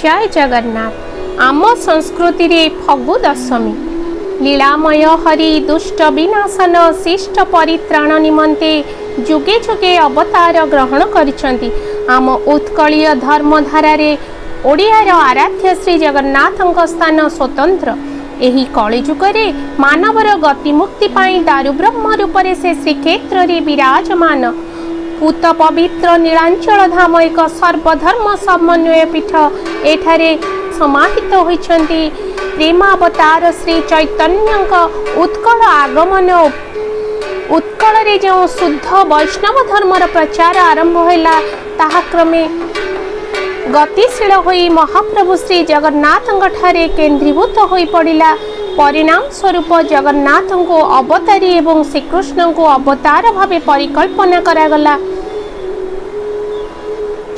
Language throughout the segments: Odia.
ଜୟ ଜଗନ୍ନାଥ। ଆମ ସଂସ୍କୃତିରେ ଫଗୁ ଦଶମୀ ଲୀଳାମୟ ହରି ଦୁଷ୍ଟ ବିନାଶନ, ଶିଷ୍ଟ ପରିତ୍ରାଣ ନିମନ୍ତେ ଯୁଗେ ଯୁଗେ ଅବତାର ଗ୍ରହଣ କରିଛନ୍ତି। ଆମ ଉତ୍କଳୀୟ ଧର୍ମଧାରାରେ ଓଡ଼ିଆର ଆରାଧ୍ୟ ଶ୍ରୀ ଜଗନ୍ନାଥଙ୍କ ସ୍ଥାନ ସ୍ୱତନ୍ତ୍ର। ଏହି କଳିଯୁଗରେ ମାନବର ଗତିମୁକ୍ତି ପାଇଁ ଦାରୁବ୍ରହ୍ମ ରୂପରେ ସେ ଶ୍ରୀକ୍ଷେତ୍ରରେ ବିରାଜମାନ। ପୂତ ପବିତ୍ର ନୀଳାଞ୍ଚଳ ଧାମ ଏକ ସର୍ବଧର୍ମ ସମନ୍ୱୟ ପୀଠ। ଏଠାରେ ସମାହିତ ହୋଇଛନ୍ତି ପ୍ରେମାବତାର ଶ୍ରୀ ଚୈତନ୍ୟଙ୍କ ଉତ୍କଳ ଆଗମନ। ଉତ୍କଳରେ ଯେଉଁ ଶୁଦ୍ଧ ବୈଷ୍ଣବ ଧର୍ମର ପ୍ରଚାର ଆରମ୍ଭ ହେଲା, ତାହା କ୍ରମେ ଗତିଶୀଳ ହୋଇ ମହାପ୍ରଭୁ ଶ୍ରୀ ଜଗନ୍ନାଥଙ୍କ ଠାରେ କେନ୍ଦ୍ରୀଭୂତ ହୋଇପଡ଼ିଲା। ପରିଣାମ ସ୍ୱରୂପ ଜଗନ୍ନାଥଙ୍କୁ ଅବତାରୀ ଏବଂ ଶ୍ରୀକୃଷ୍ଣଙ୍କୁ ଅବତାର ଭାବେ ପରିକଳ୍ପନା କରାଗଲା।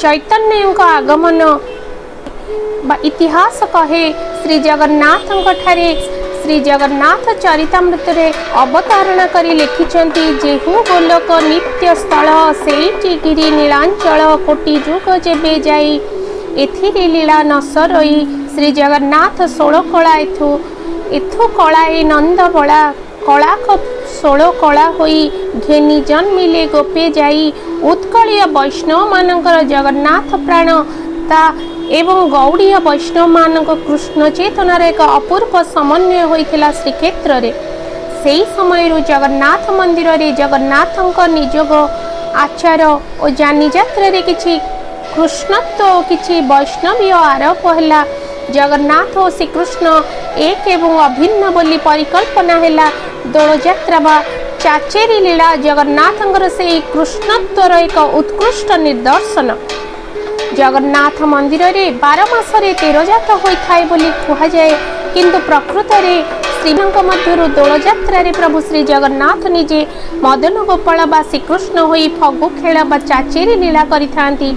ଚୈତନ୍ୟଙ୍କ ଆଗମନ ବା ଇତିହାସ କହେ, ଶ୍ରୀ ଜଗନ୍ନାଥଙ୍କ ଠାରେ ଶ୍ରୀ ଜଗନ୍ନାଥ ଚରିତାମୃତରେ ଅବତାରଣା କରି ଲେଖିଛନ୍ତି, ଯେହୁ ଗୋଲକ ନିତ୍ୟ ସ୍ଥଳ ସେଇଟି ଗିରି ନୀଳାଞ୍ଚଳ, କୋଟି ଯୁଗ ଯେବେ ଯାଇ ଏଥିରେ ଲୀଳା ନ ସରୋଇ। ଶ୍ରୀ ଜଗନ୍ନାଥ ଷୋଳ କଳା ଏଥୁ ଏଥୁ କଳାଏ ନନ୍ଦ ବଳା, କଳାକ ଷୋଳ କଳା ହୋଇ ଘେନି ଜନ୍ମିଲେ ଗୋପେ ଯାଇ। ଉତ୍କଳୀୟ ବୈଷ୍ଣବମାନଙ୍କର ଜଗନ୍ନାଥ ପ୍ରାଣ ତା ଏବଂ ଗୌଡ଼ୀୟ ବୈଷ୍ଣବମାନଙ୍କ କୃଷ୍ଣ ଚେତନାର ଏକ ଅପୂର୍ବ ସମନ୍ୱୟ ହୋଇଥିଲା ଶ୍ରୀକ୍ଷେତ୍ରରେ। ସେହି ସମୟରୁ ଜଗନ୍ନାଥ ମନ୍ଦିରରେ ଜଗନ୍ନାଥଙ୍କ ନିଯୋଗ ଆଚାର ଓ ଯାନିଯାତ୍ରାରେ କିଛି କୃଷ୍ଣତ୍ୱ ଓ କିଛି ବୈଷ୍ଣବୀୟ ଆରୋପ ହେଲା। ଜଗନ୍ନାଥ ଓ ଶ୍ରୀକୃଷ୍ଣ ଏକ ଏବଂ ଅଭିନ୍ନ ବୋଲି ପରିକଳ୍ପନା ହେଲା। ଦୋଳଯାତ୍ରା ବା ଚାଚେରୀ ଲୀଳା ଜଗନ୍ନାଥଙ୍କର ସେହି କୃଷ୍ଣତ୍ୱର ଏକ ଉତ୍କୃଷ୍ଟ ନିଦର୍ଶନ। ଜଗନ୍ନାଥ ମନ୍ଦିରରେ 12 ମାସରେ 13 ଜାତ ହୋଇଥାଏ ବୋଲି କୁହାଯାଏ, କିନ୍ତୁ ପ୍ରକୃତରେ ଶ୍ରୀଙ୍କ ମଧ୍ୟରୁ ଦୋଳଯାତ୍ରାରେ ପ୍ରଭୁ ଶ୍ରୀ ଜଗନ୍ନାଥ ନିଜେ ମଦନ ଗୋପାଳ ବା ଶ୍ରୀକୃଷ୍ଣ ହୋଇ ଫଗୁ ଖେଳ ବା ଚାଚେରୀ ଲୀଳା କରିଥାନ୍ତି।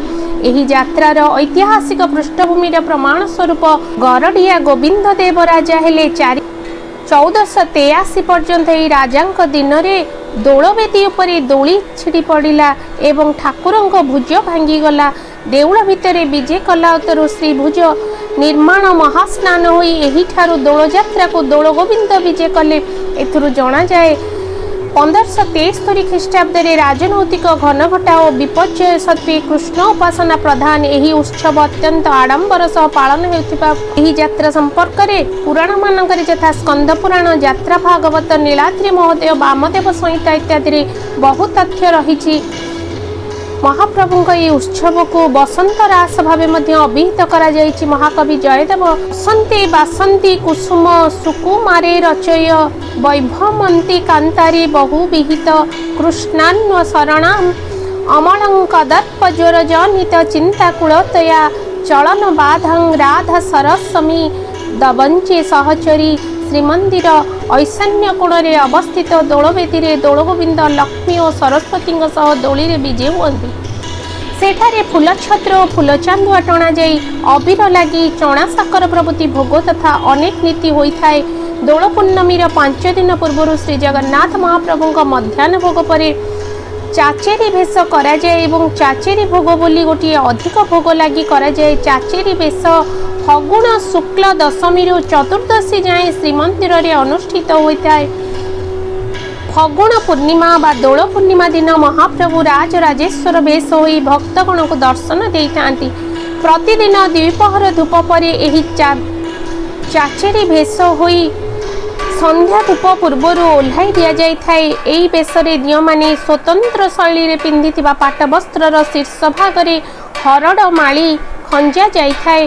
ଏହି ଯାତ୍ରାର ଐତିହାସିକ ପୃଷ୍ଠଭୂମିର ପ୍ରମାଣ ସ୍ୱରୂପ ଗରଡ଼ିଆ ଗୋବିନ୍ଦ ଦେବ ରାଜା ହେଲେ 1483 ପର୍ଯ୍ୟନ୍ତ। ଏହି ରାଜାଙ୍କ ଦିନରେ ଦୋଳବେଦୀ ଉପରେ ଦୋଳି ଛିଡ଼ି ପଡ଼ିଲା ଏବଂ ଠାକୁରଙ୍କ ଭୁଜ ଭାଙ୍ଗିଗଲା। ଦେଉଳ ଭିତରେ ବିଜେ କଲା ଉତ୍ତରୁ ଶ୍ରୀଭୁଜ ନିର୍ମାଣ ମହାସ୍ନାନ ହୋଇ ଏହିଠାରୁ ଦୋଳଯାତ୍ରାକୁ ଦୋଳଗୋବିନ୍ଦ ବିଜେ କଲେ। ଏଥିରୁ ଜଣାଯାଏ, 1573 ଖ୍ରୀଷ୍ଟାବ୍ଦରେ ରାଜନୈତିକ ଘନଘଟା ଓ ବିପର୍ଯ୍ୟୟ ସତ୍ତ୍ୱେ କୃଷ୍ଣ ଉପାସନା ପ୍ରଧାନ ଏହି ଉତ୍ସବ ଅତ୍ୟନ୍ତ ଆଡ଼ମ୍ବର ସହ ପାଳନ ହେଉଥିବା। ଏହି ଯାତ୍ରା ସମ୍ପର୍କରେ ପୁରାଣମାନଙ୍କରେ ଯଥା ସ୍କନ୍ଦ ପୁରାଣ, ଯାତ୍ରା ଭାଗବତ, ନୀଳାଦ୍ରି ମହୋଦୟ, ବାମଦେବ ସଂହିତା ଇତ୍ୟାଦିରେ ବହୁ ତଥ୍ୟ ରହିଛି। ମହାପ୍ରଭୁଙ୍କ ଏହି ଉତ୍ସବକୁ ବସନ୍ତ ରାସ ଭାବେ ମଧ୍ୟ ଅଭିହିତ କରାଯାଇଛି। ମହାକବି ଜୟଦେବ ବସନ୍ତେ ବାସନ୍ତୀ କୁସୁମ ସୁକୁମାରେ ରଚୟ ବୈଭମନ୍ତୀ କାନ୍ତାରେ ବହୁ ବିହିତ କୃଷ୍ଣାନ୍ୱ ଶରଣାମ ଅମଳଙ୍କ ଦର୍ପ ଜ୍ୱର ଜନିତ ଚିନ୍ତାକୁଳତୟା ଚଳନ ବାଧଂ ରାଧା ସରସମୀ ଦବଞ୍ଚେ ସହଚରୀ। ଶ୍ରୀମନ୍ଦିର ଐଶାନ୍ୟ କୋଣରେ ଅବସ୍ଥିତ ଦୋଳବେଦୀରେ ଦୋଳଗୋବିନ୍ଦ ଲକ୍ଷ୍ମୀ ଓ ସରସ୍ୱତୀଙ୍କ ସହ ଦୋଳିରେ ବିଜେ ହୁଅନ୍ତି। ସେଠାରେ ଫୁଲଛତ୍ର ଓ ଫୁଲଚାନ୍ଦୁଆ ଟଣାଯାଇ ଅବିର ଲାଗି, ଚଣା ସାକର ପ୍ରଭୃତି ଭୋଗ ତଥା ଅନେକ ନୀତି ହୋଇଥାଏ। ଦୋଳ ପୂର୍ଣ୍ଣମୀର 5 ଦିନ ପୂର୍ବରୁ ଶ୍ରୀଜଗନ୍ନାଥ ମହାପ୍ରଭୁଙ୍କ ମଧ୍ୟାହ୍ନ ଭୋଗ ପରେ ଚାଚେରୀ ବେଶ କରାଯାଏ ଏବଂ ଚାଚେରୀ ଭୋଗ ବୋଲି ଗୋଟିଏ ଅଧିକ ଭୋଗ ଲାଗି କରାଯାଏ। ଚାଚେରୀ ବେଶ ଫଗୁଣ ଶୁକ୍ଲ ଦଶମୀରୁ ଚତୁର୍ଦ୍ଦଶୀ ଯାଏଁ ଶ୍ରୀମନ୍ଦିରରେ ଅନୁଷ୍ଠିତ ହୋଇଥାଏ। ଫଗୁଣ ପୂର୍ଣ୍ଣିମା ବା ଦୋଳ ପୂର୍ଣ୍ଣିମା ଦିନ ମହାପ୍ରଭୁ ରାଜରାଜେଶ୍ୱର ବେଶ ହୋଇ ଭକ୍ତଗଣଙ୍କୁ ଦର୍ଶନ ଦେଇଥାନ୍ତି। ପ୍ରତିଦିନ ଦ୍ୱିପହର ଧୂପ ପରେ ଏହି ଚାଚେରୀ ବେଶ ହୋଇ ସନ୍ଧ୍ୟା ଧୂପ ପୂର୍ବରୁ ଓହ୍ଲାଇ ଦିଆଯାଇଥାଏ। ଏହି ବେଶରେ ଦିଅଁମାନେ ସ୍ୱତନ୍ତ୍ର ଶୈଳୀରେ ପିନ୍ଧିଥିବା ପାଟବସ୍ତ୍ରର ଶୀର୍ଷ ଭାଗରେ ହରଡ଼ ମାଳି ଖଞ୍ଜା ଯାଇଥାଏ।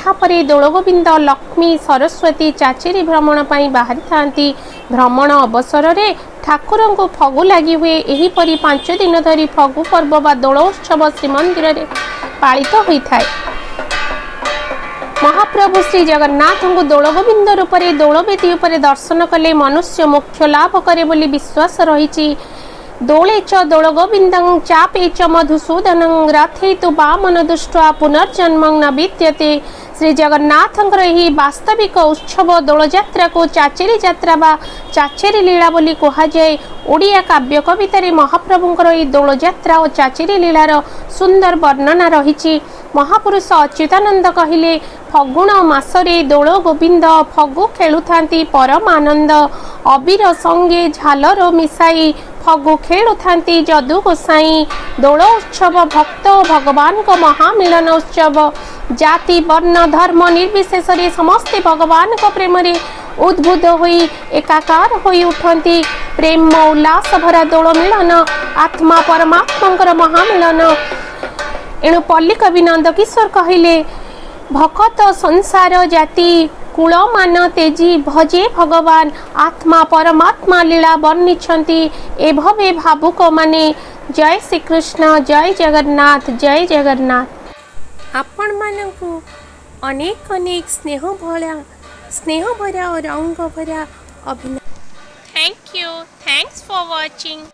ଏହାପରେ ଦୋଳଗୋବିନ୍ଦ, ଲକ୍ଷ୍ମୀ, ସରସ୍ୱତୀ ଚାଚେରୀ ଭ୍ରମଣ ପାଇଁ ବାହାରିଥାନ୍ତି। ଭ୍ରମଣ ଅବସରରେ ଠାକୁରଙ୍କୁ ଫଗୁ ଲାଗି ହୁଏ। ଏହିପରି 5 ଦିନ ଧରି ଫଗୁ ପର୍ବ ବା ଦୋଳ ଉତ୍ସବ ଶ୍ରୀମନ୍ଦିରରେ ପାଳିତ ହୋଇଥାଏ। ମହାପ୍ରଭୁ ଶ୍ରୀ ଜଗନ୍ନାଥଙ୍କୁ ଦୋଳଗୋବିନ୍ଦ ରୂପରେ ଦୋଳବେଦୀ ଉପରେ ଦର୍ଶନ କଲେ ମନୁଷ୍ୟ ମୋକ୍ଷ ଲାଭ କରେ ବୋଲି ବିଶ୍ୱାସ ରହିଛି। ଦୋଳେ ଚ ଦୋଳ ଗୋବିନ୍ଦଂ ଚାପେ ଚ ମଧୁସୂଦନଂ ରଥେ ତୁ ବାମନ ଦୃଷ୍ଟ୍ୱା ପୁନର୍ଜନ୍ମଂ ନ ବିଦ୍ୟତେ। ଶ୍ରୀ ଜଗନ୍ନାଥଙ୍କର ଏହି ବାସ୍ତବିକ ଉତ୍ସବ ଦୋଳଯାତ୍ରାକୁ ଚାଚେରୀ ଯାତ୍ରା ବା ଚାଚେରୀ ଲୀଳା ବୋଲି କୁହାଯାଏ। ଓଡ଼ିଆ କାବ୍ୟ କବିତାରେ ମହାପ୍ରଭୁଙ୍କର ଏହି ଦୋଳଯାତ୍ରା ଓ ଚାଚେରୀ ଲୀଳାର ସୁନ୍ଦର ବର୍ଣ୍ଣନା ରହିଛି। ମହାପୁରୁଷ ଅଚ୍ୟୁତାନନ୍ଦ କହିଲେ, ଫଗୁଣ ମାସରେ ଦୋଳ ଗୋବିନ୍ଦ ଫଗୁ ଖେଳୁଥାନ୍ତି ପରମାନନ୍ଦ। ଅବିର ସଙ୍ଗେ ଝାଲର ମିଶାଇ ଫଗୁ ଖେଳୁଥାନ୍ତି ଯଦୁ ଗୋସାଇଁ। ଦୋଳ ଉତ୍ସବ ଭକ୍ତ ଓ ଭଗବାନଙ୍କ ମହାମିଳନ ଉତ୍ସବ। ଜାତି, ବର୍ଣ୍ଣ, ଧର୍ମ ନିର୍ବିଶେଷରେ ସମସ୍ତେ ଭଗବାନଙ୍କ ପ୍ରେମରେ ଉଦ୍ବୁଦ୍ଧ ହୋଇ ଏକାକାର ହୋଇ ଉଠନ୍ତି। ପ୍ରେମ ଉଲ୍ଲାସ ଭରା ଦୋଳ ମିଳନ ଆତ୍ମା ପରମାତ୍ମାଙ୍କର ମହାମିଳନ। ଏଣୁ ପଲ୍ଲୀକବି ନନ୍ଦକିଶୋର କହିଲେ, ଭକତ ସଂସାର ଜାତି କୁଳମାନ ତେଜି ଭଜେ ଭଗବାନ। ଆତ୍ମା ପରମାତ୍ମା ଲୀଳା ବର୍ଣ୍ଣିଛନ୍ତି ଏଭବେ ଭାବୁକ ମାନେ। ଜୟ ଶ୍ରୀକୃଷ୍ଣ, ଜୟ ଜଗନ୍ନାଥ, ଜୟ ଜଗନ୍ନାଥ। ଆପଣମାନଙ୍କୁ ଅନେକ ଅନେକ ସ୍ନେହ ଭରା ଓ ରଙ୍ଗ ଭରା ଅଭିନୟ। Thank you. Thanks for watching.